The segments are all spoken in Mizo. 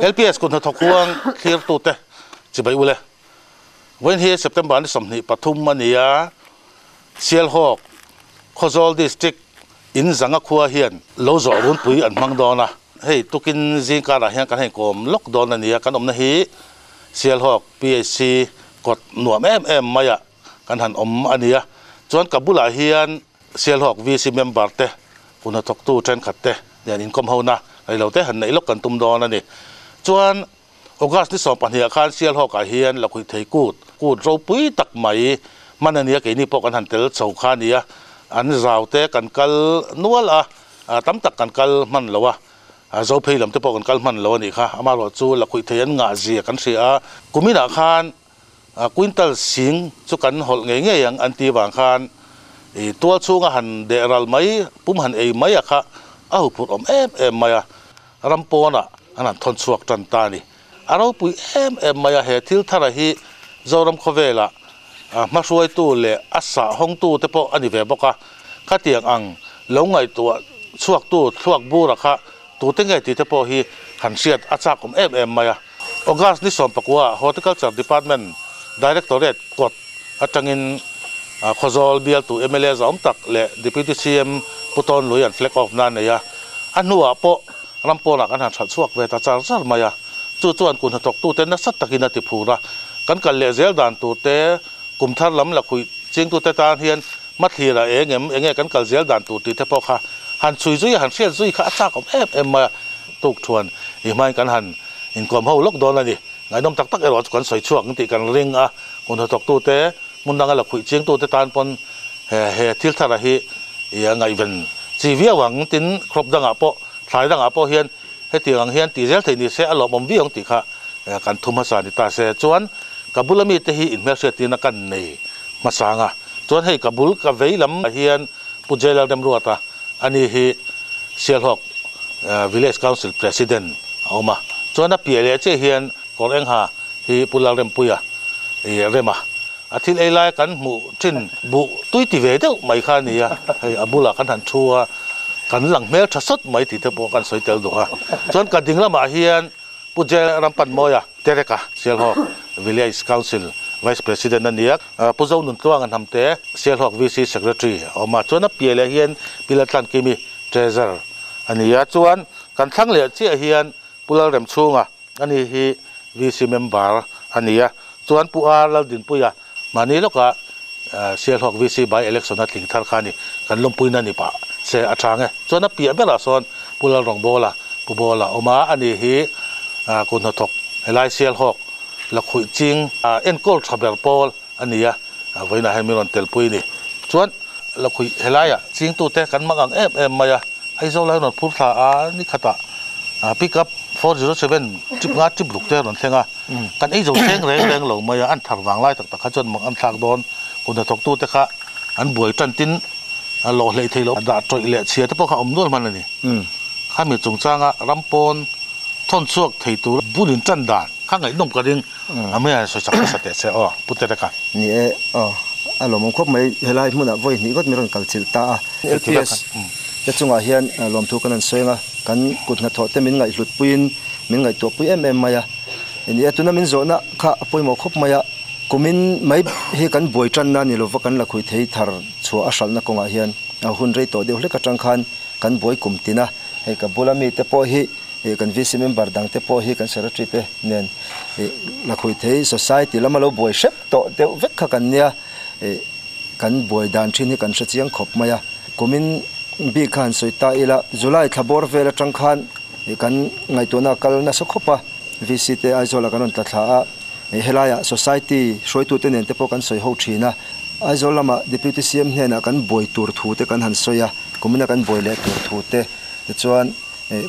LPS kut hnathawk huang thlirtute chibai ule. Vawiin hi September ni 23 a ni a, Sialhawk, Khawzawl District in zanga khua hian lo zawh runpui an hmang dawn a. Hei tukin zing karah hian kan hei kawm lawk dawn a ni a, kan awmna hi Sialhawk PHC kawt nuam em em maiah kan han awm a ni a. Chuan ka bulah hian Sialhawk VC member te, hun hnathawktu thenkhat te nen inkawm hona reilo te han neih lawk kan tum dawn a ni. Chuan August ni 12 ah khan Sialhawk ah hian Lakhuih thei kut, kut ropui tak mai hman a nia keini pawh kan han tel chho kha a ni a, an zau te kan kal nual a, tam tak kan kal hman lo a, Zophei lam te pawh kan kal hman lo a nih kha. Amaherawhchu Lakhuih thei an ngah zia kan hria a, kuminah khan Quintal sing chu kan hawlh ngei ngei ang an ti vang khan i tual chhunga han deh ral mai, pum han ei mai a kha a huphurh awm em em mai a, ram pawnah an han thawn chhuak tan ta a ni. A ropui em em mai a, he thil thara hi Zoram khawvelah hmahruaitu leh a sah hawngtu te pawh a ni ve bawk a, khatiang ang lo ngaihtuah chhuaktu thluak bura kha Tute nge tih te pawh hi han hriat a chak awm em em mai a. August ni 19 ah Horticulture Department Directorate kawt atangin Khawzawl bialtu mla zahawm tak leh Deputy CM Pu Tawn Lui an flag off na nei a. A hnuah pawh ram pawnah kan han hralh chhuak ve ta char char mai a. Chu chuan kun hnathawktute nasa takin a ti phur a. Kan kal leh zel dan tur te kum thar lam lakhuih chingtute tan hian Hmathlir a eng em, enge kan kal zel dan tur tih te pawh kha han chhui zui a, han hriat zui kha a chak awm em em mai a, tuk thuan i hmain kan han inkawm ho lawk dawn a ni. Ngaihnawm tak tak erawh chu kan sawi chhuak ang tih kan ring a, hun hnathawktute, hmun danga la khuih chingtute tan pawn he he thil thara hi i a ngaihven chi viau ang tin crop dangah pawh, thlai dangah pawh hian hetiang ang hian tih zel theih ni se a lawmawm viau ang tih kha kan thu hmasa ni ta se. Chuan ka bula mite hi inhmelhriattirna kan nei hmasa ang a. Chuan hei ka bul ka vei lam ah hian Pu Jailal Remruata ani hi Sialhawk Village Council President a awm a. Chuan a piah leh chiah hian Kawr Engha hi Pu Lalrempuia i rem a. A thil ei lai kan hmuh thin buh tui ti ve deuh mai kha a ni a, hei a bulah kan han thu a, kan lang hmel tha sawt mai tih te pawh kan sawi tel duh a. Chuan ka ding lamah hian Pu Jail Rampanmawia Tereka Sialhawk Village Council Vice President a ni a, Pu Zonuntluanga Hnamte Sialhawk VC Secretary a awm a, chuan a piah leh hian Pi Laltlankimi Treasurer a ni a, chuan kan thlang leh chiah hian Pu Lalremchhunga a ni hi VC member a ni a, chuan Pu R Laldinpuia mahni lawkah Sialhawk VC by election a tling thar kha a ni, kan lawmpuina a ni pah se a chang e. Chuan a piah berah sawn Pu Lalrawngbawla, Pu Bawla a awm a, a ni hi kut hnathawk helai Sialhawk lakhuih ching enkawl tha ber pawl a ni a, vawiinah hian min rawn telpui a ni. Chuan lakhuih helaiah chingtute kan mang ang em em mai a, Aizawl ah hian rawn phur thla a, ni khatah pick up 407 trip nga trip ruk te a rawn thleng a, kan ei zo thleng reng reng lo mai a, an thar vang lai tak tak kha chuan mang an thlak dawn, kut hnathawktu te kha an buai tan tin lawh hleih theih loh dah tawih leh chhia te pawh kha awm nual hman a ni. Khami chungchanga ram pawn thawn chhuak thei tur bul in tan dan kha ngaihnawm ka ring a mai a sawi chak nasa teh se aw Pu Tereka. Ni e aw a lawmawm khawp mai helai hmunah vawi hnih ngawt min rawn kal chilh ta a. LPS te chungah hian lawmthu kan han sawi ang a, kan kut hnathawh te min ngaihhlut puiin min ngaihtuah pui em em mai a. Ni e tuna min zawhna kha a pawimawh khawp mai a, kumin mai hi kan buai tanna ni lova kan la khuih thei thar chhuah a hralhna kawngah hian hun rei tawh deuh hlek atang khan kan buai kum tin a, hei ka bula mite pawh hi ih kan VC member dang te pawh hi kan secretary te nen ih lakhuih thei society lama lo buai hrep tawh deuh vek kha kan nia ih kan buai dan thin hi kan hre chiang khawp mai a kumin bik kha han sawi ta ila July thla bawr vel atang khan ih kan ngaihtuahna a kal nasa khawp a VC te Aizawl ah kan rawn tla thla a ih helaiah society hruaitute nen te pawh kan sawi ho thin a Aizawl lamah Deputy CM hnenah kan buai tur thu te kan han sawi a kumina kan buai leh tur thu te tichuan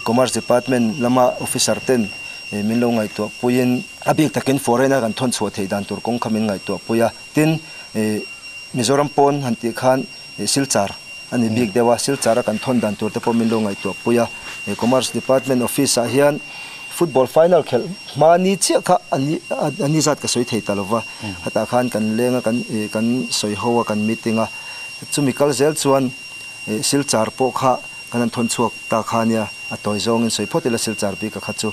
Commerce Department lama officer ten min lo ngaihtuah puiin a bik takin foreign a kan thawn chhuah theih dan tur kawng kha min ngaihtuah pui a. Tin, Mizoram pawn han tih khan Silchar a ni bik deuh a, Silchar a kan thawn dan tur te pawh min lo ngaihtuah pui a. Commerce Department office ah hian football final khelh hma ni chiah kha a ni a ni zat ka sawi thei ta lo va. Hetah khan kan leng a, kan sawi ho a, kan meeting a. Chumi kal zel chuan Silchar pawh kha Kan han thawn chhuak ta kha nia, a tawi zawngin sawi phawt ila Silchar bik a kha chu.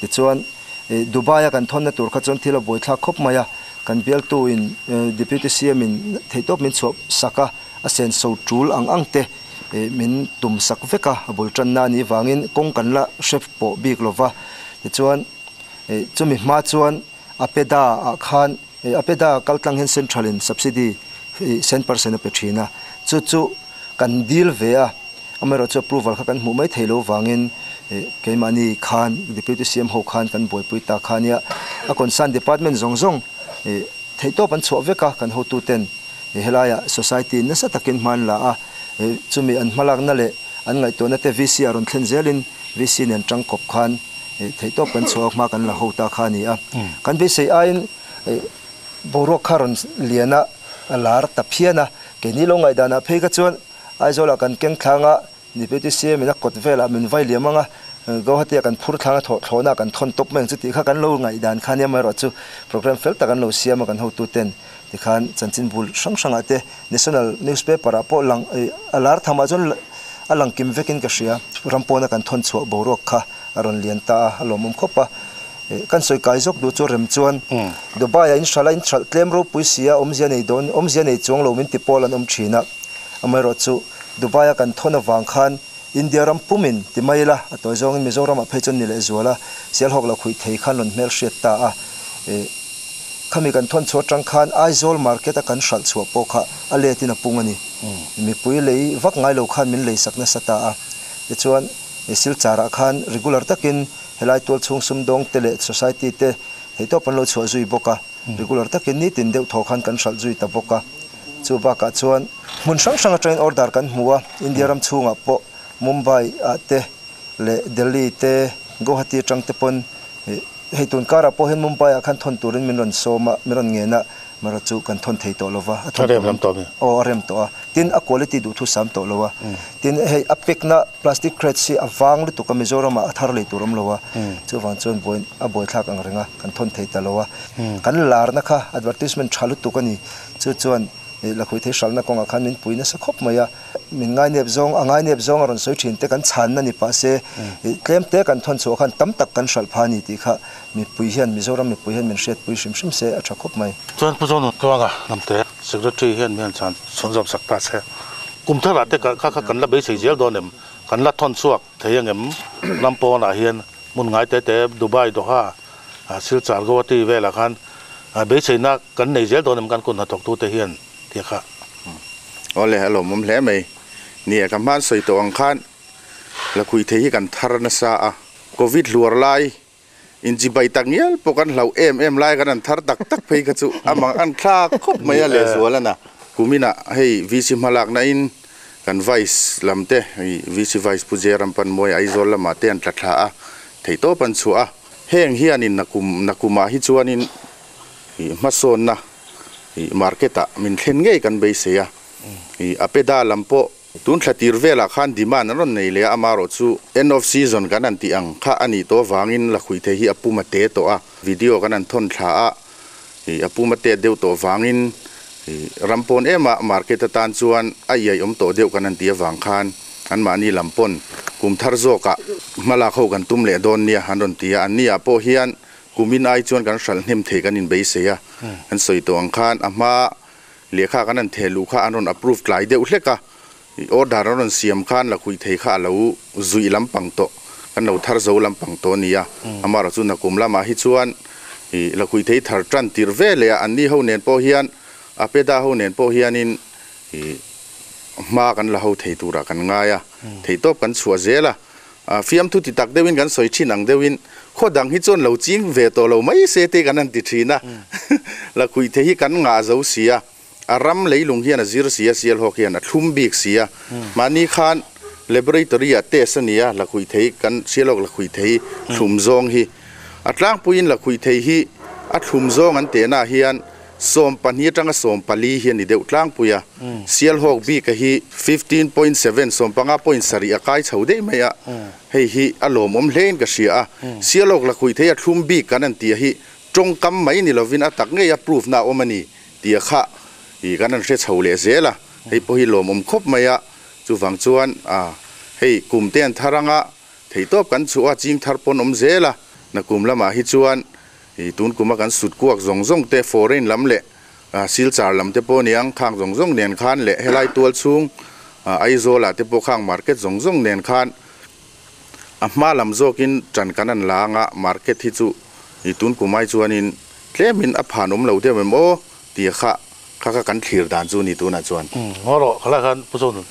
Tichuan Dubai a kan thawnna tur kha chuan thil a buaithlak khawp mai a, kan bialtu in Deputy CM in theihtawp min chhuah sak a, a senso tul ang ang te min tum sak vek a, a bul tanna a nih vangin kawng kan la hre pawh bik lo va. Tichuan chumi hma chuan APEDA ah khan APEDA kal tlang hian Central in subsidy 100% a pe thin a, chu chu kan dil ve a, amaherawhchu approval kha kan hmuh mai thei lo vangin keimahni khan Deputy CM ho khan kan buaipui ta kha nia, a concern department zawng zawng theihtawp an chhuah vek a, kan hotuten helaiah society nasa takin hma an la a, chumi an hmalakna leh an ngaihtuahna te VC ah rawn thlen zelin VC nen tangkawp khan theihtawp kan chhuah a, hma kan la ho ta kha a ni a. Kan beisei aiin boruak kha rawn lian a, a lar ta phian a. Keini lo ngaihdanah phei kha chuan Aizawlah kan keng thlang a, Deputy CM in a kawt velah min vai liam ang a, Guwahati-ah kan phur thlang a, thawhthlawhna kan thawn tawp mai ang chu tih kha kan lo ngaihdan kha nia amaherawhchu programme fel tak an lo siam a kan hotuten tikhan chanchin bul hrang hrangah te National newspaper ah pawh lang a lar thamah chuan a lang kim vekin ka hria. Ram pawna kan thawn chhuah boruak kha a rawn lian ta a, a lawmawm khawp a. Kan sawi kai zawk duh chu rem chuan Dubai ah in hralh a, in hralh tlem ropui si a, awmzia nei dawn, awmzia nei chuang lo min ti pawl an awm thin a. Amaherawhchu Dubai a kan thawn avang khan India ram pumin ti mai ila, a tawi zawngin Mizoramah phei chuan ni leh zual a, Sialhawk lo khuih thei khan rawn hmel hriat ta a. Khami kan thawn chhuah atang khan Aizawl market a kan hralh chhuah pawh kha a letin a pung a ni. Mipui lei vak ngai lo khan min lei sak nasa ta a. Tichuan Silchar ah khan regular takin helai tual chhung sumdawng te leh society te theihtawp an lo chhuah zui bawk a. Regular takin nitin deuh thaw khan kan hralh zui ta bawk a. Chu bakah chuan hmun hrang hrang atangin order kan hmu a, India ram chhungah pawh Mumbai ah te leh Delhi te, Guwahati atang te pawn hei tun karah pawh hian Mumbai ah khan thawn turin min rawn sawm a, min rawn ngen a, mara chu kan thawn thei tawh lo va. A rem lam tawh a mi? Aw a rem tawh a. Tin a quality duhthu sam tawh lo a. Tin hei a pekna plastic crates hi a vang lutuk a Mizoram ah a thar lei tur awm lo a. Chuvang chuan buai a buaithlak ang reng a, kan thawn thei ta lo a. Kan larna kha advertisement tha lutuk a ni. Chu chuan lakhuih thei hralhna kawngah khan min pui nasa khawp mai a. Min ngainep zawng, a ngainep zawng a rawn sawi thin te kan chhanna ni pah se, tlem te kan thawn chhuah khan tam tak kan hralh pha a ni tih kha mipui hian, Mizoram mipui hian min hriatpui hrim hrim se a tha khawp mai. Chuan Pu Zawng Tluanga Hnamte Secretary hian mi han chhan chhunzawm sak ta se, kum tharah te kha kha kan la beisei zel dawn em? Kan la thawn chhuak thei angem? Ram pawnah hian hmun ngai te te Dubai, Doha, Silchar, Guwahati velah khan beiseina kan nei zel dawn em kan kut hnathawktute hian tih kha. Awle, a lawmawm hle mai. Nia, ka hman sawi tawh ang khan lakhuih thei hi kan thar nasa a, Covid hluar lai inchibai tak ngial pawh kan hlauh em em lai kan han thar tak tak phei kha chu a mang an thlak khawp mai a lehzual a na. Kuminah hei VC hmalakna in kan Vice lam te hei VC Vice Pu Jeram Panmuai Aizawl lamah te an tla thla a, theihtawp an chhuah a. Heng hianin nakum nakumah hi chuanin ih hmasawnna ih market ah min thlen ngei kan beisei a. Ih a peda lam pawh Tun thla tir velah khan demand an rawn nei leh a, amaherawh chu end of season kan han tih ang kha a nih tawh avangin lakhuih thei hi a pum a te tawh a, video kan han thawn thla a, ih a pum a tet deuh tawh vangin ih ram pawn em a market atan chuan a iai awm tawh deuh kan han tih avang khan anmahni lam pawn kum thar zawkah hmalak ho kan tum leh dawn nia an rawn ti a, anni ah pawh hian kumin ai chuan kan hralh hnem thei kan inbeisei a, kan sawi tawh ang khan a hma Lehkha kan han theh luh kha an rawn approve tlai deuh hlek a, order an rawn siam khan lakhuih thei kha a lo zuih lampang tawh, kan lo thar zo lampang tawh a ni a. Amaherawhchu nakum lamah hi chuan ih lakhuih thei thar tan tir ve leh a, anni ho nen pawh hian a peda ho nen pawh hianin ih hma kan la ho thei turah kan ngai a, theihtawp kan chhuah zel a. Fiamthu ti tak deuhin kan sawi thin ang deuhin khaw dang hi chuan lo ching ve tawh lo mai se te kan han ti thin a. Lakhuih thei hi kan ngah zo si a, a ram leilung hian a zir si a, Sialhawk hian a thlum bik si a. Mahni khan laboratory ah test a ni a, lakhuih thei kan Sialhawk lakhuih thei thlum zawng hi a tlangpuiin lakhuih thei hi a thlum zawng an tehnaah hian 12 atanga 14 hi a ni deuh tlangpui a, Sialhawk bika hi 15.7, 15.7 a kai chho daih mai a, hei hi a lawmawm hlein ka hria a, Sialhawk lakhuih thei a thlum bik kan han tih hi tawngkam mai ni lovin a tak ngei a proof na a awm a ni tih a kha ih kan han hre chho leh zel a, hei pawh hi lawmawm khawp mai a, chuvang chuan hei kum te an thar anga theihtawp kan chhuah a, ching thar pawn awm zel a. Nakum lamah hi chuan i tun kuma kan sut kuak zawng zawng te foreign lam leh Silchar lam te pawh niang khang zawng zawng nen khan leh helai tual chhung Aizawl ah te pawh khang market zawng zawng nen khan a hma lam zawkin tan kan an la anga market hi chu i tun kum ai chuanin tlemin a phan awm lo deuh em aw tih kha kha kha kan thlir dan chu ni tunah chuan. Ngaw rawh khalai khan Pu Zonun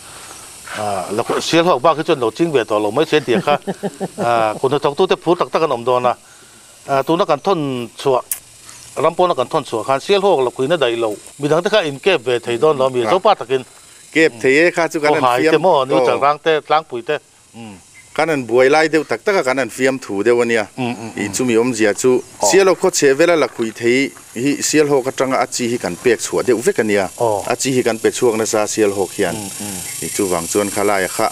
la sial hawk bak hi chuan lo ching ve tawh lo mai se tih kha kut hnathawktute phur tak tak an awm dawn a, tuna kan thawn chhuah ram pawna kan thawn chhuah khan sial hawk la kuina daih lo midang te kha in kep ve thei dawn lo a mi Zopa takin kep thei e kha chu kan an fiam maw ni chalrang te tlangpui te. Kan an buai lai deuh tak taka kan an fiam thu deuh a nia. I chumi awmzia chu Sialhawk khaw chhe vela la khuih thei hi Sialhawk atanga a chi hi kan pek chhuah deuh vek a nia. A chi hi kan pe chhuak nasa Sialhawk hian. I chuvang chuan khalaia kha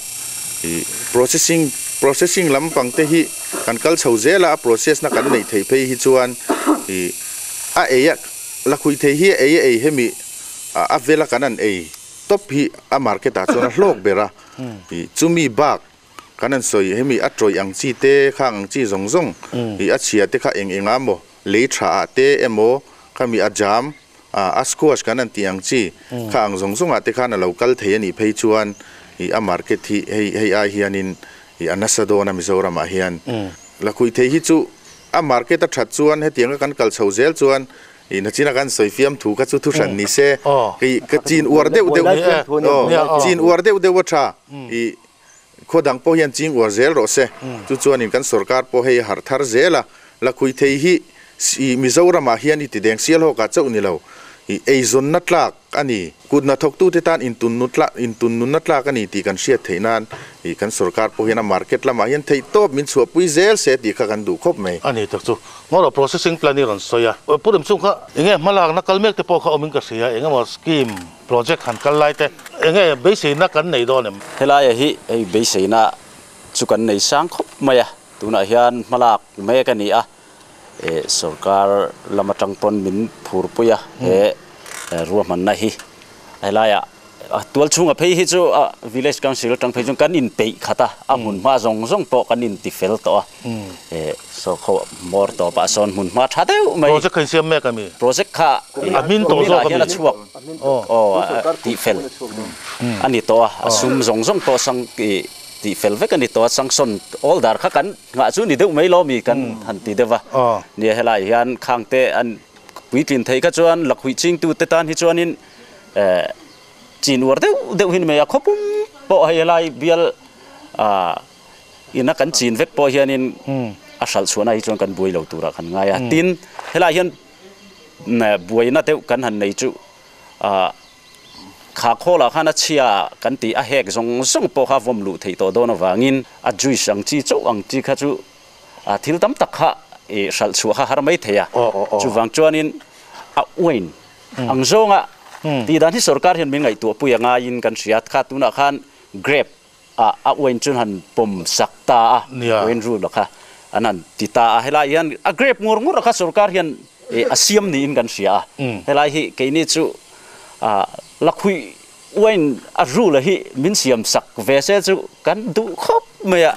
i processing processing lampang te hi kan kal chho zel a, a process na kan neih theih phei hi chuan i a ei a la khuih thei hi a ei a ei hemi a vela kan an ei tawp hi a market ah chuan a hlawk ber a. I chumi bak kan an sawi hemi a tawih ang chi te khang ang chi zawng zawng i a chhia te kha eng eng a maw lei tha ah te emaw khami a jam a squash kan an tih ang chi kha ang zawng zawng ah te khan a lo kal thei a nih phei chuan i a market hi hei hei ai hianin i a nasa dawn a Mizoram ah hian lakhuih thei hi chu a market a that chuan hetianga kan kal chho zel chuan I nachina kan sawi fiam thu kha chu thu hran ni se, kei ka chin uar deuh deuh chin uar deuh deuh a tha. I khaw dang pawh hian ching uar zel rawh se. Chu chuanin kan sorkar pawh hei a harh thar zel a, lakhui thei hi i Mizoramah hian i ti deng sial hawkah chauh ni lo. I eizawnna tlak a ni. Kut hnathawktute tan intunnunna tlak a ni tih kan hriat theih nan i kan sorkar pawh hian a market lamah hian theihtawp min chhuahpui zel se tih kha kan duh khawp mai. A ni tak chu. Ngawrh processing plan i rawn sawi a. Pu Remchung kha enge hmalakna kal mek te pawh kha awmin ka hria, eng emaw scheme, project han kal lai te enge beiseina kan nei dawn em? Helaia hi hei beiseina chu kan nei sang khawp mai a, tunah hian hmalak mek a ni a, sorkar lam atang pawn min phurpui a he ruahmanna hi helaiah tual chhunga phei hi chu village council atang phei chuan kan inpeih khat a a hmun hma zawng zawng pawh kan inti fel tawh a saw khaw hmawr tawpah sawn hmun hma tha deuh mai project kha insiam mek ami project kha a hmin tawh zawk ami a chhuak aw tih fel a ni tawh a a sum zawng zawng pawh sang Tih fel vek a ni tawh a, Samson Oldar kha kan nghah chu ni deuh mai lo mi kan han ti deuh a. Nia helai hian khangte an puitlin theih kha chuan lakhuih chingtute tan hi chuanin chin uar deuh deuh hi ni mai a, khawpum pawh hei helai bial ina kan chin vek pawh hianin a hralh chhuahna hi chuan kan buai lo turah kan ngai a. Tin, helai hian buaina deuh kan han nei chu Kha khawlah khan a chhia kan tih a hek zawng zawng pawh kha vawm luh theih tawh dawn avangin a juice ang chi chauh ang chi kha chu thil tam tak kha i hralh chhuah kha har mai thei a. Chuvang chuanin a wine ang zawnga tih dan hi sorkar hian min ngaihtuah pui a ngaiin kan hria. Kha tunah khan grape ah a wine chu han pawm sak ta a, wine rule kha an han ti ta a. Helai hian a grape ngawr ngawr kha sorkar hian a siam niin kan hria a. Helai hi keini chu lakhuih wine a rule hi min siam sak ve se chu kan duh khawp mai a.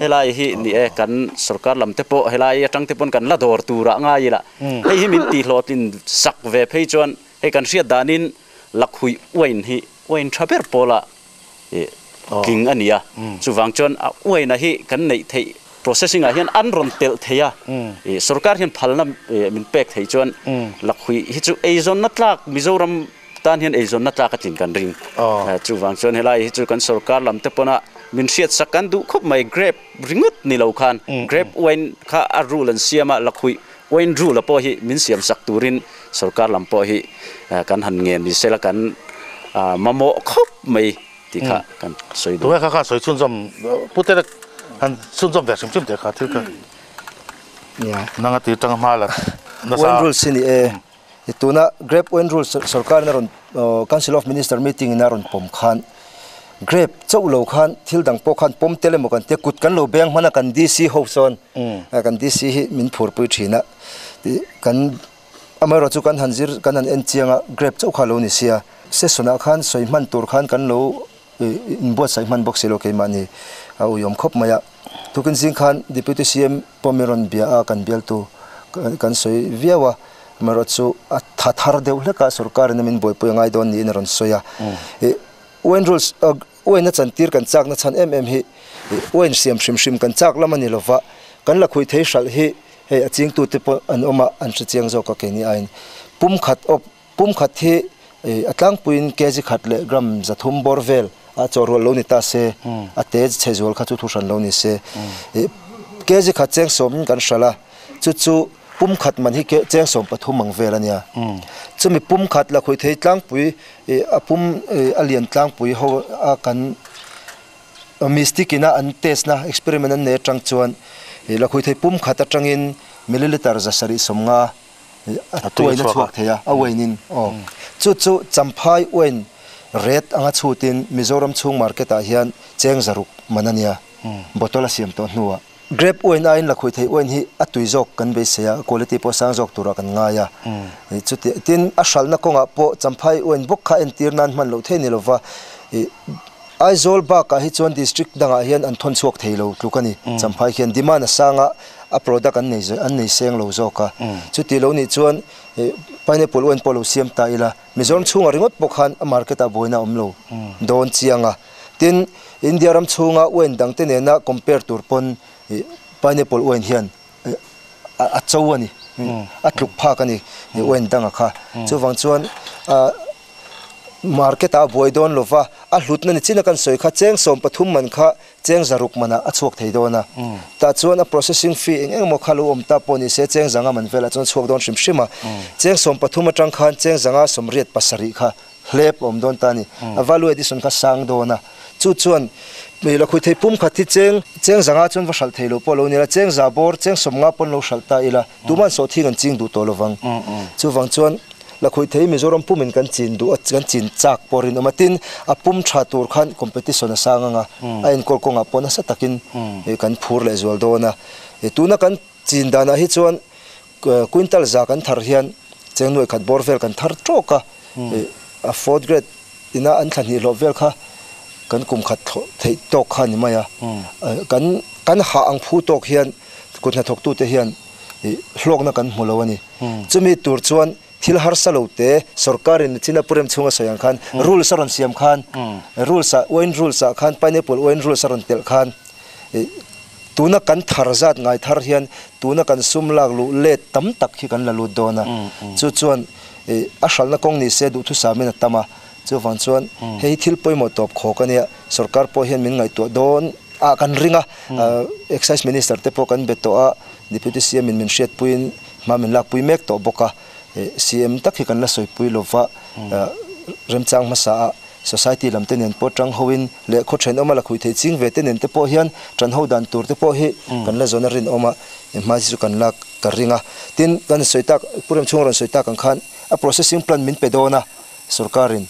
Helai hi ni e, kan sorkar lam te pawh helai atang te pawn kan la dawr turah ngai ila. Hei hi min tihhlawhtlin sak ve phei chuan hei kan hriat danin lakhuih wine hi wine tha ber pawlah tling a ni a, chuvang chuan a uaina hi kan neih theih processing ah hian an rawn telh thei a, sorkar hian phalna min pek thei chuan lakhuih hi chu eizawnna tlak Mizoram tan hian eizawnna tlak a tlin kan ring. Chuvang chuan helai hi chu kan sorkar lam te pawna min hriatsak kan duh khawp mai, grape ringawt ni lo khan grape wine kha a rule an siam a, lakhuih wine rule a pawh hi min siamsak turin sorkar lam pawh hi kan han ngen ni sela kan mamawh khawp mai tih kha kan sawi duh. Tunge kha khan sawi chhunzawm Pu Terek han chhunzawm ve hrim hrim teh kha thil kha nang a ti tang hma la nasa. Wine rules hi ni e, tuna grape wine rules sorkar in a rawn Council of Minister meeting in a rawn pawm khan grape chauh lo khan thil dang pawh khan pawm tel emaw kan tia kut kan lo beng hman a kan DC ho sawn kan DC hi min phurpui thin a kan Amaherawh chu kan han zir, kan han en chiang a, grape chauh kha a lo ni sia. Session ah khan sawi hman tur khan kan lo inbuatsaih hman bawk si lo keimahni. A uiawm khawp mai a. Tukin zing khan Deputy CM pawh min rawn bia a, kan bialtu kan sawi viau a, amaherawhchu a tha thar deuh hlek a, sorkarin a min buaipui a ngai dawn niin a rawn sawi a. Wine rules, wine a chantir kan chakna chhan em em hi wine siam hrim hrim kan chak lam a ni lova, kan la khuih thei hralh hi hei a chingtute pawh an awm a, an hrechiang zawk a keini aiin pum khat awp Pum khat hi a tlangpuiin kg khat leh gram 300 bawr vel a chawhrual lo ni ta se, a te chhe zual kha chu thu hran lo ni se. Kg khat cheng sawmin kan hralh a, chu chu pum khat man hi cheng 13 ang vel a nia. Chumi pum khat la khuih thei tlangpui a pum a lian tlangpui ho a kan mystic ina an test na experiment an nei atang chuan la khuih thei pum khat atangin milliliter 750 A tuain a chhuak thei a, a uainin aw. Chu chu Champhai uain rate anga chhutin Mizoram chhung market ah hian cheng 600 man a nia, bottle a siam tawh hnuah. Grape uain aiin lakhuih thei uain hi a tui zawk kan beisei a, quality pawh sang zawk turah kan ngai a. Chuti tin a hralhna kawngah pawh Champhai uain bawk kha entir nan hman loh thei ni lova, Aizawl bakah hi chuan district dangah hian an thawn chhuak thei lo tluk a ni. Champhai khian demand a sang a, a product an nei an nei seng lo zawk a. Chuti lo nih chuan pineapple oil pawh lo siam ta ila, Mizoram chhungah ringawt pawh khan a market ah buaina a awm lo dawn chiang a. Tin, India ram chhunga oil dangte nena compare tur pawn pineapple oil hian a cho a ni, a tluk phak a ni oil danga kha. Chuvang chuan Market ah a buai dawn lova, a hlutna ni chin a kan sawi kha cheng 13 man kha cheng 600 manah a chhuak thei dawn a. Tah chuan a processing fee eng eng emaw kha lo awm ta pawh ni se cheng 500 man velah chuan a chhuak dawn hrim hrim a. Cheng 13 atang khan cheng 587 kha hlep a awm dawn ta a ni. A value addition kha sang dawn a. Chu chuan lakhuih thei pum khat hi cheng cheng 500 chuan va hralh thei lo pawh lo ni la, cheng 100 bawr cheng 50 pawn lo hralh ta ila tuman sawhthing an ching duh tawh lovang. Chuvang chuan Lakhuih thei Mizoram pumin kan chin duh a, kan chin chak pawh rinawm a, tin a pum tha tur khan competition a sang ang a, a enkawl kawngah pawh nasa takin kan phur leh zual dawn a. Tuna kan chin danah hi chuan quintal za kan thar hian cheng nuai khat bawr vel kan thar tawk a, a fourth grade ina an thla hnih hlawh vel kha kan kum khat thlawh theih tawk kha a ni mai a. Kan kan hah ang phu tawk hian kut hnathawktute hian hlawkna kan hmu lo a ni. Chumi tur chuan thil harsa lo te sorkarin China pu rem chhunga sawi ang khan rules a rawn siam khan rules ah wine rules ah khan pineapple wine rules a rawn telh khan tuna kan thar zat ngai thar hian tuna kan sum lak luh let tam tak hi kan la lut dawn a. Chu chuan a hralhna kawng ni se duhthusamin a tam a. Chuvang chuan hei hi thil pawimawh tawp khawk a nia. Sorkar pawh hian min ngaihtuah dawn a kan ring a. Excise Minister te pawh kan be tawh a. Deputy CM in min hriatpuiin hma min lakpui mek tawh bawk a, CM tak hi kan la sawipui lova, remchang hmasa a society lam te nen pawh tang hoin leh khaw thenawm a la khuih theih ching ve te nen te pawh hian tan ho dan tur te pawh hi kan la zawn a rinawm a, hma hi chu kan lak ka ring a. Tin, kan sawi tak, Pu Remchhunga rawn sawi tak ang khan a processing plan min pe dawn a, sorkarin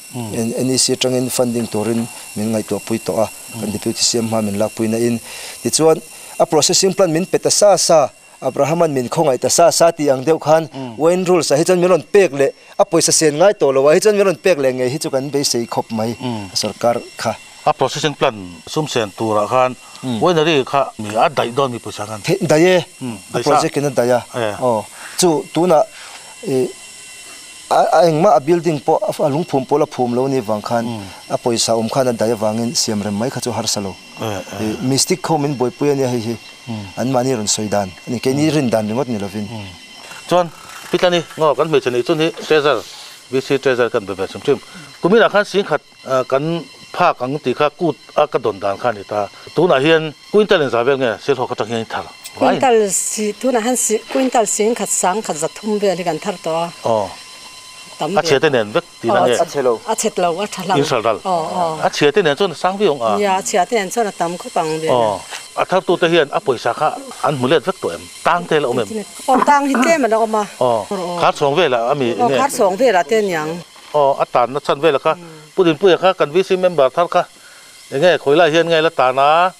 NEC atangin funding turin min ngaihtuahpui tawh a, kan Deputy CM hma min lakpui na in. Tichuan, A processing plant min pe ta sa sa, Abraham-a'n min khawngaih ta sa sa tih ang deuh khan Wayne Rules-a hi chuan min rawn pek leh, a pawisa sen ngai tawh lo ah hi chuan min rawn pek leh ngei hi chu kan beisei khawp mai sorkar kha. A processing plant sum sen turah khan winery kha mi a daih dawn mi pawisa khan? Daih e, a project in a daih a, aw chu tunah ih A engmah a building pawh a lungphum pawh la phum lo ni vang khan a pawisa awm khan a dai avangin siam rem mai kha chu harsa lo. Mystic ho min buaipui a nia hei hi anmahni rawn sawi dan a ni, keini rin dan ringawt ni lovin. Chuan Pitlani ngaw kan hmeichhe neih chun hi Treasure, VC Treasure kan be ve chhum chhum. Kuminah khan singkhat kan phak ang tih kha kut a ka dawn dan kha a ni ta. Tunah hian quintal in za vel nge Silhawk atang hian i thar vai? Quintal si tunah hian si quintal singkhat sangkhat 300 vel hi kan thar tawh a. Aw. Tam A chhe te nen vek tihna nge? A chhe lo. A chhe lo a tha hlang. In hral ral. Aw aw. A chhe te nen chuan a sang viau ang a. Nia a chhia te nen chuan a tam khawp ang ve. Aw. A thar tu te hian a pawisa kha an hmu let vek tawh em? Tang te la awm em? Aw tang hi tlem a la awm a. Aw. Khar chhawng velah a mi enge? Aw khar chhawng velah te aniang. Aw, a tanna chhan velah kha Pu Dinpuia kha kan VC member thar kha enge khawi lai hian nge la tan a,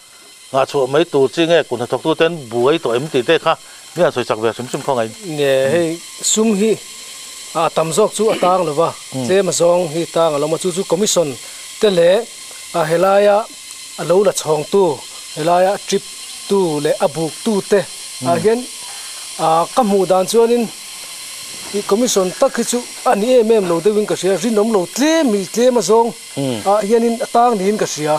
nghahchhuah mai tur chi nge kut hnathawktu ten buai tawh em tih te kha mi han sawi chak ve hrim hrim khaw ngaih. Nge hei sum hi a tam zawk chu a tang lo va, tlem a zawng hi tang a lo awm a, chu chu commission te leh a helaia a lo la chhawngtu Helaia trip tu leh a buk tu te ah hian ka hmuh dan chuanin ih commission tak hi chu a ni em em lo deuhin ka hria, rinawm lo tlem mi tlem a zawng ah hianin a tang niin ka hria.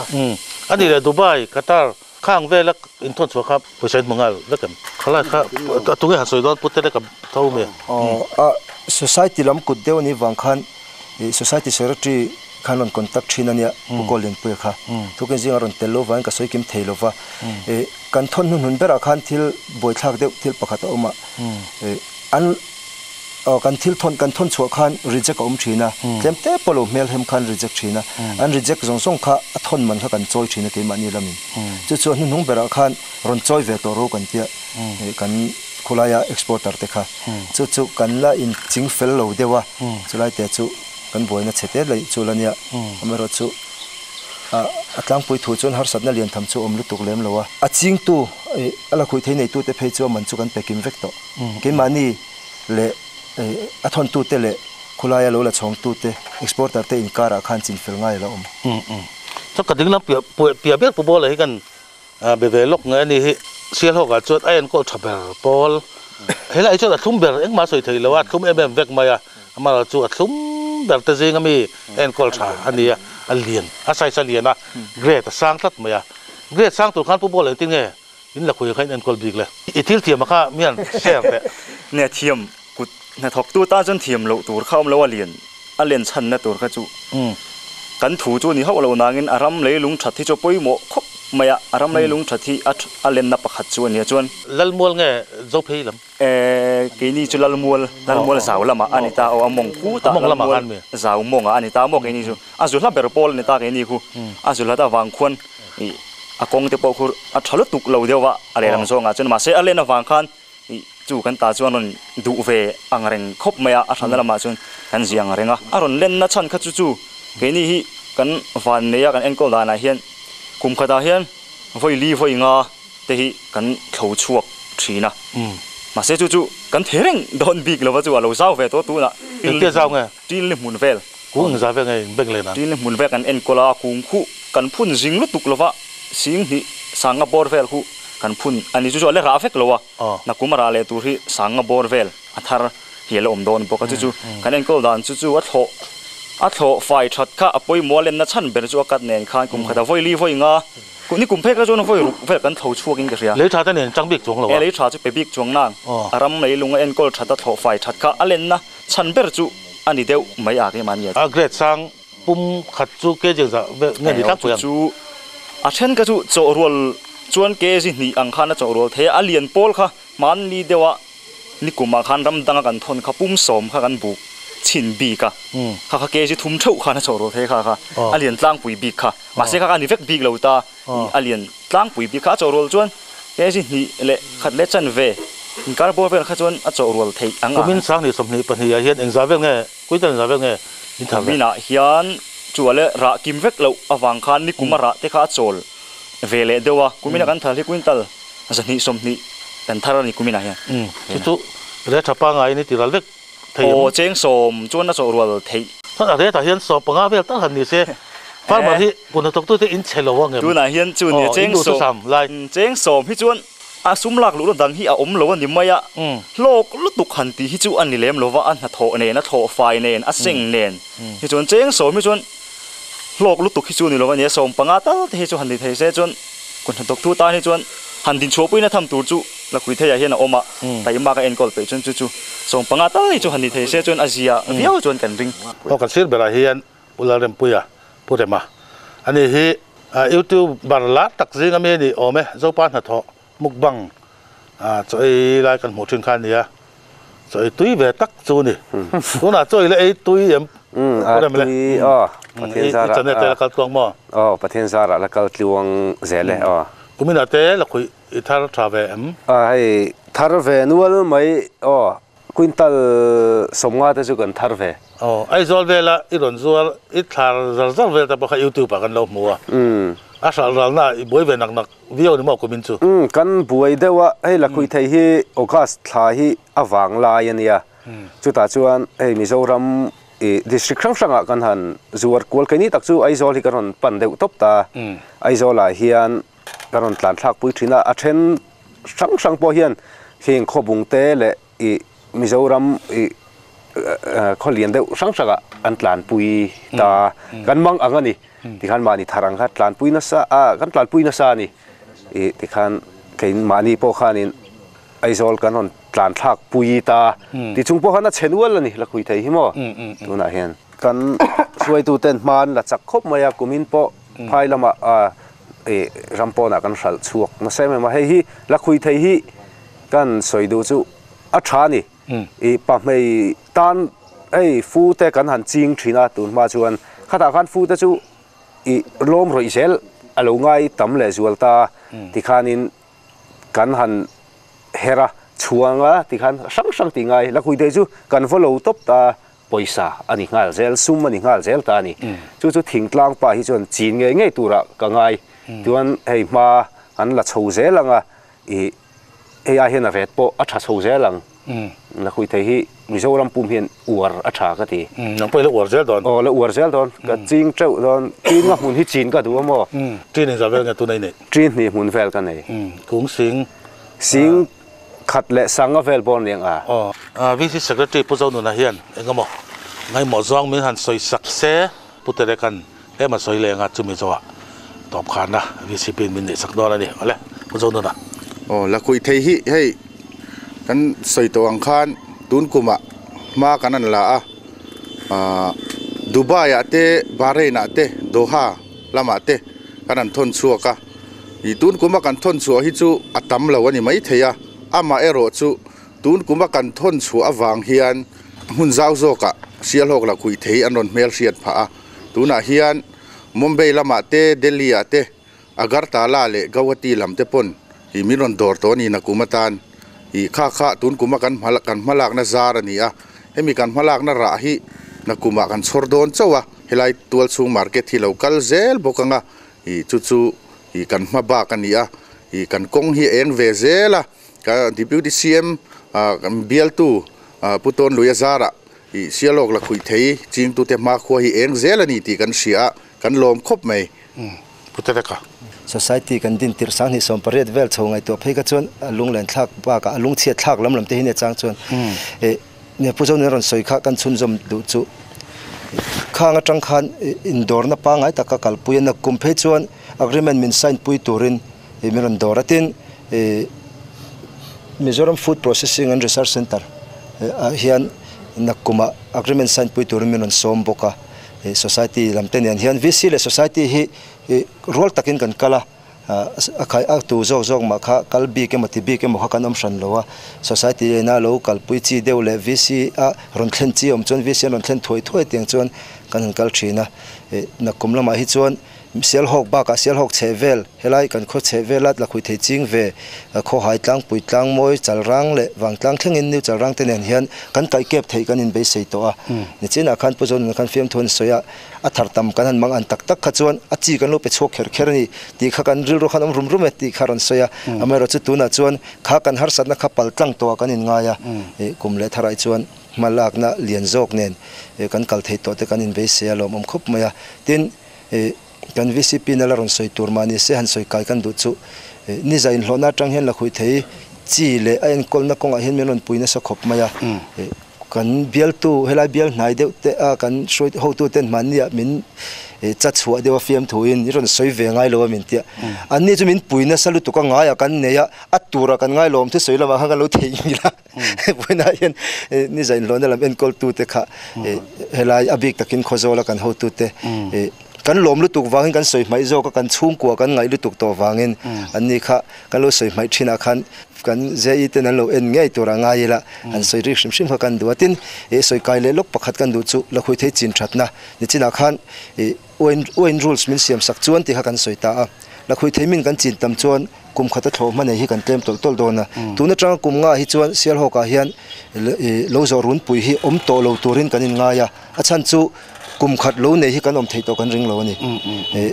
A nih leh Dubai, Qatar khang vela inthawn chhuah kha pawisa in hmu nghal vek em? Khalai kha tunge han sawi dawn pute leh ka tho mi? Aw a society lam kut deuh a nih vang khan ih society secretary khan rawn contact thin a nia Pu Kawllianpuia kha. Thukin zinga rawn tel lo vangin ka sawi kim thei lo va. Ih kan thawn hnuhnun berah khan thil buaithlak deuh thil pakhat a awm a. Ih an Aw kan thil thawn kan thawn chhuah khan reject a awm thin a, tlem te pawh lo hmel hem khan reject thin a, an reject zawng zawng kha a thawn man kha kan chawi thin a keimahni lamin. Chu chu a hnuhnung berah khan rawn chawi ve tawh ro kan tia kan khawlaia exporter te kha. Chu chu kan la in ching fel lo deuh a, chulai te chu kan buaina chhe te lei chu la nia. Amaherawhchu a tlangpui thu chuan harsatna lian tham chu a awm lutuk lem lo a. A chingtu a lakhuih thei neitute phei chu a man chu kan pe kim vek tawh. Keimahni leh a thawntute leh khawlaia lo la chhawngtute, exporter te inkarah khan chin fel ngai a la awm. Chuan ka dinglam piah ber pu Bawla hi kan be ve lawk nge a ni hi. Sialhawkah chuan a enkawl tha ber pawl. Helai hi chuan a thlum ber engmah a sawi thei lo a, a thlum em em vek mai a. Amaherawh chu a thlum ber te zinga mi enkawl tha a ni a, a lian, a size a lian a, grade a sang tlat mai a. Grade sang tur khan Pu Bawla engtin nge In la khuih kha in enkawl bik le. I thil thiam a kha mian share teh. Nia thiam kut hnathawktu tan chuan thiam loh tur kha awm lo a lian a len chhanna tur kha chu kan thu chu ni hauh lo nangin a ram leilung that hi chu a pawimawh khawp mai a, a ram leilung that hi a a lenna pakhat chu a nia chuan. Lalmual nge Zophei lam? E keini chu Lalmual Lalmual zau lamah a ni ta aw a mawng kutah Lalmual zau mawngah a ni ta maw keini chu a zu hla ber pawl a ni ta keini khu a zu hlat avang khuan ih a kawng te pawh khu a tha lutuk lo deuh a a lehlam zawngah chuan mahse a len avang khan ih chu kan ta chuan rawn duh ve ang reng khawp mai a a hranna lamah chuan kan zia ang reng a a rawn lenna chhan kha chu chu keini hi kan van nei a kan enkawl danah hian kum khatah hian vawi li vawi nga te hi kan thlo chhuak thin a, mahse chu chu kan thei reng dawn bik lova chu a lo zau ve tawh tunah Engtia zau nge? Tin li hmun vel. Kung eng zau vel nge in bank lena? Tin li hmun vel kan enkawl a, kung khuh kan phun zing lutuk lova sing hnih sanga bawr vel khuh kan phun a ni chu chu a la rah vek lo a, nakum a rah leh tur hi sanga bawr vel a thar hi a la awm dawn bawk a, chu chu kan enkawl dan chu chu a thlawh a thlawh fai that kha a pawimawh a lenna chhan ber chu a kat nen khan kum khat a vawi li vawi nga Ni kum phek la chuan vawi ruk vel kan tho chhuak in ka hria. Lei tha te nen chang bik chuang lo a. E lei tha chu pe bik chuang nang. A ram lei lung a enkawl that a thlawh fai that kha a lenna chhan ber chu a ni deuh mai a keimah nia. A grade sang pum khat chu kg zah vel nge ni tlangpui ang. Chu a then kha chu chawh rual chuan kg hnih ang khan a chawh rual thei a, a lian pawl kha hmanni deuh a Ni kumah khan ram danga kan thawn kha pum sawm kha kan buk chhin bik a, kha kha kg thum theuh khan a chawh rual thei kha kha a lian tlangpui bik kha, mahse kha kha a ni vek bik lo ta, a lian tlangpui bik kha a chawh rual chuan kg hnih leh khat leh chanve inkar bawr vel kha chuan a chawh rual theih ang a. Kumin sang hnih sawmhnih pahnih ah hian engzah vel nge, kuital engzah vel nge in thar ve? Kumin ah hian chua leh rah kim vek loh avang khan ni kum a rah te kha a chawl ve leh deuh a, kumin a kan thar hi quintal 220 kan thar a ni kuminah hian. Chu chu reh tha pangai ni ti ral vek thei em? Aw cheng sawm chuan a chawh rual theih. Chuan a reh tah hian sawm panga vel tal han ni se farmer hi kut hnathawktute in chhe lo ang em? Tunah hian chu nia cheng sawm cheng sawm hi chuan a sum lak luhna dang hi a awm lo a ni mai a, hlawk lutuk han tih hi chu a ni lem lo va, a hnathawh nen a thlawh fai nen a seng nen hi chuan cheng sawm hi chuan Hlawk lutuk hi chu ni lo a nia, 15 tal te hi chu han ni thei se chuan kun hnathawktu tan hi chuan han din chhuahpuina tham tur chu Lakhui theiah hian a awm a, taima ka enkawl peih chuan chu chu 15 tal hi chu han ni thei se chuan a zia viau chuan kan ring. Aw kan sir berah hian Pu Lalrempuia, Pu Rema a ni hi YouTuber lar tak zing ami a ni awm e, Zopa hnathawh mukbang chaw ei lai kan hmuh thin kha a nia. Chaw ei tui ve tak chu ni. Tunah chaw ei la ei tui em? A tui aw. Pathian zarah. I channel te la kal tluang maw? Aw Pathian zarah la kal tluang zel e aw. Kuminah te la khuih i thar tha ve em? A hei thar ve nual mai aw. Quintal 50 te chu kan thar ve. Aw Aizawl vela i rawn zuar i thlar zar zar vel te pawh kha YouTube ah kan lo hmu a. A hralh ralna i buai ve nak nak Viau ni maw kumin chu? Umm, kan buai deuh a, hei Lakhuih thei hi August thla hi a vang lai a nia. Chutah chuan hei Mizoram i district hrang hrangah kan han zuar kual keini tak chu Aizawl hi kan rawn pan deuh tawp ta. Aizawlah hian kan rawn tlan thlak pui thin a, a then hrang hrang pawh hian heng khawbung te leh ih Mizoram ih khaw lian deuh hrang hrang ah an tlan pui ta kan mang ang a ni tikhan mahni thar ang kha tlan pui nasa a kan tlan pui nasa a ni ih tikhan kei mahni pawh khanin Aizawl kan rawn tlan thlak pui ta tichung pawh khan a chhe nual a ni la khui thei hi maw tunah hian kan hruaitu ten hma an la chak khawp mai a kumin pawh phai lamah ih ram pawnah kan hralh chhuak nasa em em a hei hi la khui thei hi kan sawi duh chu a tha a ni ih pahmei tan hei fu te kan han ching thin a tun hma chuan khatah khan fu te chu ih lawm rawih zel a lo ngai tam leh zual ta tikhanin kan han her a chhuang a tikhan hrang hrang tih ngai la khuite chu kan vaw lo tawp ta pawisa a ni nghal zel sum a ni nghal zel ta a ni chu chu thingtlang pa hi chuan chin ngei ngei turah ka ngai chuan hei hma an la chho zel ang a ih hei ai hian a ret pawh a tha chho zel ang. La khui thei hi Mizoram pum hian uar a tha ka ti. Nang pawh i la uar zel dawn. Aw la uar zel dawn. Ka ching teuh dawn. Chin nga hmun hi chin ka duh a maw? Chin engzah vel nge tuna i neih? Chin hnih hmun vel ka nei. Kung sing. Sing khat leh sanga vel bawr ni ang a. Aw. VC Secretary Pu Zonuna hian eng emaw ngaimawh zawng min han sawi sak se Pu Tereka'n tlem a sawi leh anga chumi zawhah tawp khanna VCP in min neih sak dawn a ni. Awle, Pu Zonuna. Aw, la khuih thei hi hei kan sawi tawh ang khan tun kumah hma kan an la a, aah Dubai ah te, Bahrain ah te, Doha lamah te kan han thawn chhuak a, ih tun kuma kan thawn chhuah hi chu a tam lo a ni maithei a, amaherawh chu tun kuma kan thawn chhuah avang hian hmun zau zawkah Sialhawk la khuih thei an rawn hmel hriat phah a, tunah hian Mumbai lamah te, Delhi ah te, Agartala leh Gauhati lam te pawn ih min rawn dawr tawh a ni nakum atan ih kha kha tun kuma kan hma kan hmalakna zar a ni a, hemi kan hmalakna rah hi nakumah kan chhawr dawn chauh a, helai tual chhung market hi lo kal zel bawk ang a, ih chu chu ih kan hma bak a ni a, ih kan kawng hi a eng ve zel a, ka Deputy CM ah kan bialtu ah Pu Tawnluia zarah ih Sialawk la khuih thei chingtute hmakhua hi eng zel a ni tih kan hria a, kan lawm khawp mai. Pu Tereka. Society kan din tirh sang hnih 18 vel chho ngaihtuah phei kha chuan a lunglen thlak bakah a lungchhiat thlak lam lam te hi nia chang chuan ih nia Pu Zonin a rawn sawi kha kan chhunzawm duh chu khang atang khan indawrna pangngai taka kalpui a nakum phei chuan agreement min sign pui turin ih min rawn dawr a tin ih Mizoram Food Processing and Research Centre ah hian nakumah agreement sign pui turin min rawn sawm bawk a. Society lam te nen hian VC leh Society hi rual takin kan kal a, a khai a tu zawk zawk mah kha kal bik emaw ti bik emaw kha kan awm hran lo a, Society ina lo kalpui chi deuh leh VC a rawn thlen chi awm chuan VC an rawn thlen thuai thuai tiang chuan kan han kal thin a, nakum lamah hi chuan Sialhawk bakah Sialhawk chheh vel, helai kan khaw chheh vela la khui thei ching ve, Khawhai tlangpui tlangmawi Chalrang leh Vangtlang thlengin New Chalrang te nen hian kan kaih kep theih kan inbeisei tawh a. Nichinah khan Pu Zonuna khan fiamthu an sawi a, a thar tam kan han mang an tak tak kha chuan a chi kan lo pe chhuak kher kher a ni tih kha kan rilru khan awm rum rum e tih kha rawn sawi a. Amaherawhchu tunah chuan kha kan harsatna kha pal tlang tawhah kan inngai a, kum leh tharah chuan hma lakna lian zawk nen kan kal thei tawh te kan inbeisei a lawmawm khawp mai a. Tin, Kan VCP na la rawn sawi tur mah ni se han sawi kai kan duh chu ni za inhlawhna atang hian la khuih thei chi leh a enkawlna kawngah hian min rawn pui nasa khawp mai a. Kan bialtu helai bial hnai deuh te a kan hruai hotu ten mahniah min cha chhuah deuh a fiam thuin i rawn sawi ve ngai lo a min tia. Anni chu min pui nasa lutuk a ngaiah kan nei a, a turah kan ngai lo awm thu sawi lamah khan kan lo theihnghilh a. Vawiinah hian ni zainhlawhna lam enkawltute kha helai a bik takin Khawzawla kan hotute kan lawm lutuk vangin kan sawi hmaih zawk a, kan chhungkua kan ngaih lutuk tawh vangin anni kha kan lo sawi hmaih thinah khan kan JE ten an lo en ngei tur a ngai ila an sawi rik hrim hrim kha kan duh a. Tin, sawi kai leh lawk pakhat kan duh chu lakhui thei chin thatna nichinah khan Uain rules min siam sak chuan tih kha kan sawi ta a, lakhui thei min kan chin tam chuan kum khat a thlawh hma nei hi kan tlem tawlh tawlh dawn a. Tun atanga kum nga hi chuan Sialhawkah hian lo zawh runpui hi awm tawh lo turin kan inngai a, a chhan chu kum khat lo nei hi kan awm thei tawh kan ring lo a ni.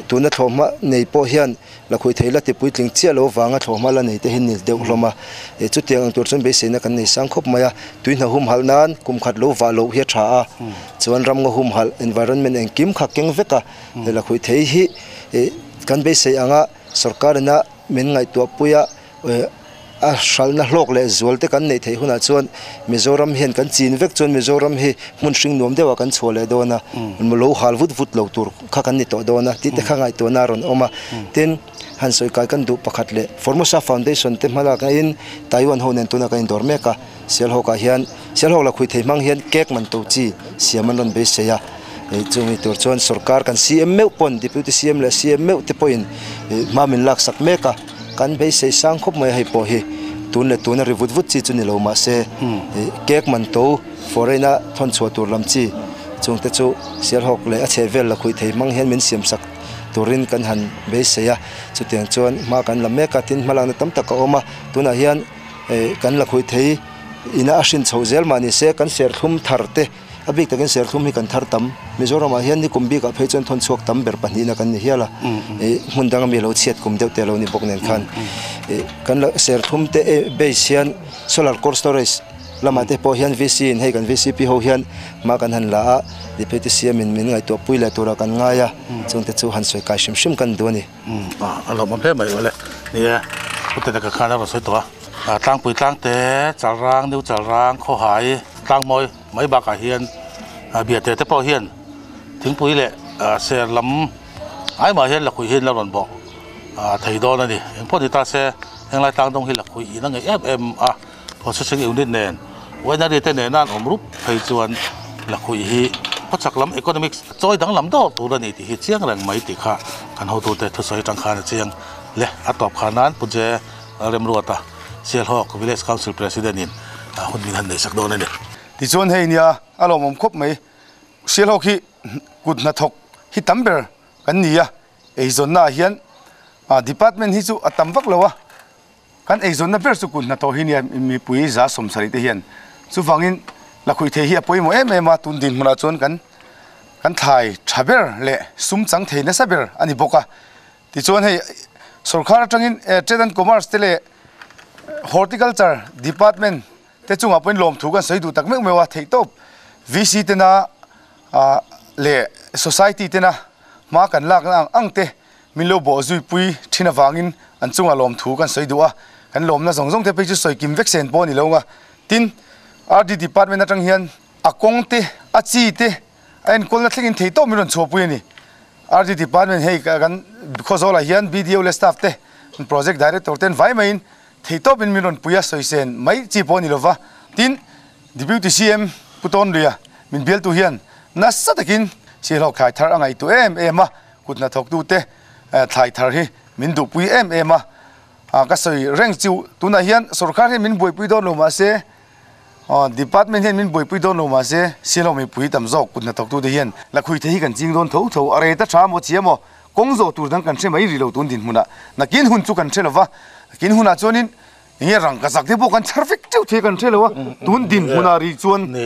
Tuna thlawh hma nei pawh hian lakhui thei la ti puitling chiah lo vanga thlawh hma la nei te hi nil deuh hlawm a. Chutiang ang tur chuan beiseina kan nei sang khawp mai a, tui hna humhalh nan kum khat lo vah loh hi a tha a, chuan ramngaw humhalh environment engkim kha keng vek a, lakhui thei hi kan beisei anga sorkar ina. Min ngaihtuah pui a, a hralhna hlawk leh zual te kan neih theih hunah chuan Mizoram hian kan chin vek chuan Mizoram hi hmun hring nuam deuhah kan chhuah leh dawn a, lo hal vut vut lo tur kha kan ni tawh dawn a tih te kha ngaihtuahna a rawn awm a. Tin, han sawi kai kan duh pakhat leh Formosa Foundation te hmalak aiin Taiwan ho nen tunah kan indawr mek a, Sialhawkah hian Sialhawk la khui thei hmang hian cake man to chi siam an rawn beisei a, chumi tur chuan sorkar kan CM meuh pawn Deputy CM leh CM meuh te pawhin hma min laksak mek a, kan beisei sang khawp mai a hei pawh hi tun leh tuna ri vut vut chi chu ni lo mahse cake man to foreign a thawn chhuah tur lam chi chungte chu Sialhawk leh a chhehvel la khui thei hmang hian min siam sak turin kan han beisei a, chutiang chuan hma kan la mek a, tin hmalakna tam tak a awm a, tunah hian kan la khui thei ina a hrin chho zel mah ni se kan serthlum thar te a bik takin serthlum hi kan thar tam Mizoramah hian ni kum bikah phei chuan thawn chhuak tam ber pahnihna kan ni hial a hmun danga mi lo chhiat kum deuh te lo ni bawk nen khan kan la serthlum te base hian solar cold storage lamah te pawh hian VC in hei kan VCP ho hian hma kan han la a Deputy CM in min ngaihtuah pui leh turah kan ngai a chungte chu han sawi kai hrim hrim kan duh a ni. A lawmawm hle mai awle. Ni e, Pute taka khan a rawn sawi tawh a. Tlangpui tlangte, Chalrang, New Chalrang, Khawhai, Tlangmawi mai bakah hian Biate te pawh hian thingpui leh ser lam ai mah hian lakhuih hian la rawn bawh thei dawn a ni. Engpawh ni ta se, henglai tlangdawng hi lakhuih in a ngeih em em a. Processing unit nen winery te nena an awm rup phei chuan lakhuih hi khawchhak lam economics chawi danglam dawr tur a ni tih hi chiang reng mai tih kha kan hotute thusawi atang khan a chiang le. A tawp kha nan Pu Je Remruata Sialhawk Village Council President in hun min han neihsak dawn a ni. Tichuan hei nia a lawmawm khawp mai. Sialhawk hi kut hnathawk hi tam ber kan ni a, eizawnna ah hian department hi chu a tam vak lo a, Kan eizawnna ber chu kut hnathawh hi nia mipui 70% te hian chuvangin lakhuih thei hi a pawimawh em em a, tun dinhmunah chuan kan kan thlai tha ber leh sum chang thei nasa ber a ni bawk a. Tichuan hei sorkar atangin Trade and Commerce te leh Horticulture Department te chungah pawhin lawmthu kan sawi duh tak meuh meuh a, theihtawp VC tena leh Society tena hma kan lakna ang ang te Min lo bawh zui pui thin avangin an chunga lawmthu kan sawi duh a, kan lawmna zawng zawng te phei chu sawi kim vek sen pawh a ni lo nga. Tin, RD Department atang hian a kawng te, a chi te, a enkawlna thlengin thei tawp min rawn chhuahpui a ni. RD Department hei kan Khawzawlah hian BDO leh staff te, Project Director ten vai maiin thei tawpin min rawn pui a, sawi sen mai chi pawh a ni lo va. Tin, Deputy CM Pu Tawnluia min bialtu hian nasa takin Sihlawk thlai thar a ngaihtuah em em a, Kut hnathawktute thlai thar hi min duhpui em em a, ka sawi reng chu tunah hian sorkar hian min buaipui dawn lo mahse department hian min buaipui dawn lo mahse Sialhawk mipui tam zawk kut hnathawktute hian lakhui thei hi kan ching dawn tho tho a rei ta tha maw chia maw kawng zawh tur dang kan hre mai rih lo tun dinhmunah nakin hun chu kan hre lova nakin hunah chuanin Enge rangka zak te pawh kan chhar vek teuh thei kan hre lo a, tun dinhmunah rih chuan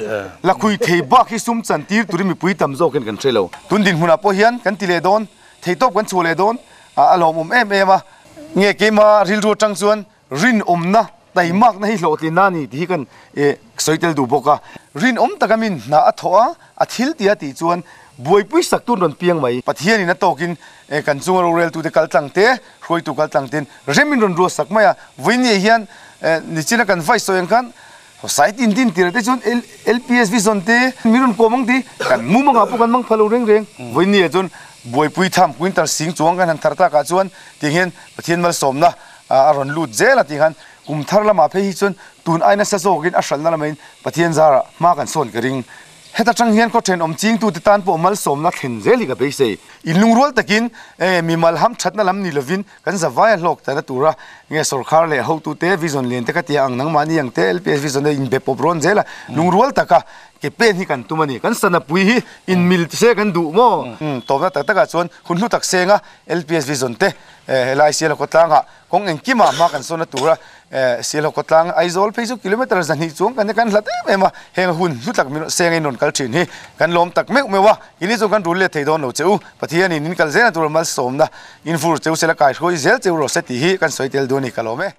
lakhui thei bak hi sum chan tir turin mipui tam zawk hian kan hre lo. Tun dinhmunah pawh hian kan ti leh dawn, thei tawp kan chhuah leh dawn a lawmawm em em a. Nge keima rilru atang chuan rinawmna taimakna hi hlawhtlinna a ni tih hi kan sawi tel duh bawk a. Rinawm taka min hna a thawh a, a thil tia tih chuan buaipui sak tun rawn piang mai. Pathianin a tawkin kan chunga roreltute kal tlang te, hruaitu kal tlang ten remin rawn ruat sak mai a. Vawinia hian nichina kan vai sawi ang khan site in din tirah te chuan LPS Vision te min rawn kawm ang ti kan mu mangah pawh kan mang pha lo reng reng. Vawinia chuan buaipui tham quintal sing chuang kan han thar takah chuan tiang hian Pathian malsawmna a rawn lut zel a tih khan kum thar lamah phei hi chuan tun ai nasa zawkin a hralhna lamain Pathian zarah hma kan sawn ka ring. Heta tang hian khaw thenawm chingtute tan pawh malsawmna thlen zel hi ka beisei. Inlungrual takin mimal ham thatna lam ni lovin kan zavaia hlawk tana tura nge sorkar leh hotute vision lian te ka tia ang nangmahni ang te LPS vision te inbe pawp rawn zel a, lungrual taka ke pen hi kan tum a ni. Kan sanapui hi inmil se kan duh maw? Tawpna tak takah chuan hun hlu tak senga LPS vision te helai Sialhaw khawtlangah Kawng engkimah hma kan sawn a tur a, Sialhaw khawtlang Aizawl phei chu kilometre 200 chuang kan kan hlat em em a, heng hun hlu tak min seng in rawn kal thin hi kan lawm tak meuh meuh a, ini chu kan rul let thei dawn lo che u, Pathianin in kal zel a tur malsawmna in vur cheu sela kaihruai zel cheu rawh se tih hi kan sawi tel duh a ni ka lawm e.